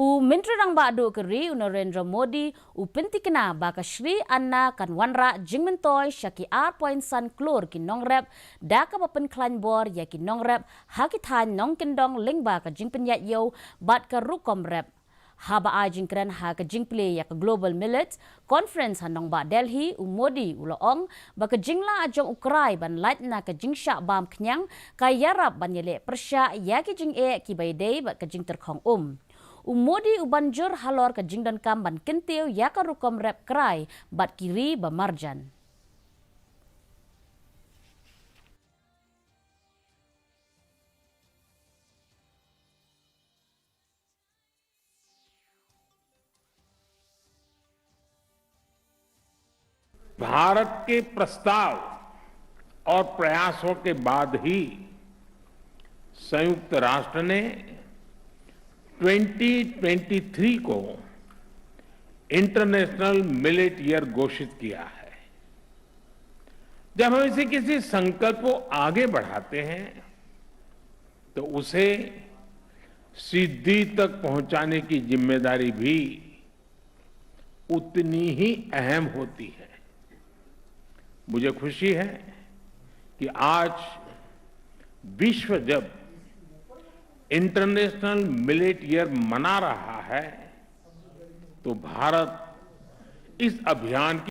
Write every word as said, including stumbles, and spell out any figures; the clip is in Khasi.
U Myntri Rangbah Duh ka ri u Narendra Modi u pyntikna ba ka Shree Anna kan wanrah jingmyntoi sha ki ar point san klur ki nongrep da kaba pynkhlaiñ bor ïa ki nongrep ha ki thaiñ nongkyndong lyngba ka jingpynïaid ïew bad ka rukom rep. Haba ai jingkren ha ka jingplie ïa ka Global Millet Conference ha nongbah Delhi, u Modi u la ong ba ka jinglah jong u Krai ban lait na ka jingshah bam khñiang ka ïarap ban ïaleh pyrshah ïa ki jingeh kiba ïadei bad ka jingtyrkhong um. U Modi u ban jur halor ka jingdonkam ban kyntiew ïa ka rukom rep Krai bad ki ri ba marjan. भारत के प्रस्ताव और प्रयासों के बाद ही संयुक्त राष्ट्र ने ट्वेंटी ट्वेंटी थ्री को इंटरनेशनल मिलेट ईयर घोषित किया है। जब हम इसे किसी संकल्प को आगे बढ़ाते हैं तो उसे सिद्धि तक पहुंचाने की जिम्मेदारी भी उतनी ही अहम होती है। मुझे खुशी है कि आज विश्व जब इंटरनेशनल मिलेट ईयर मना रहा है तो भारत इस अभियान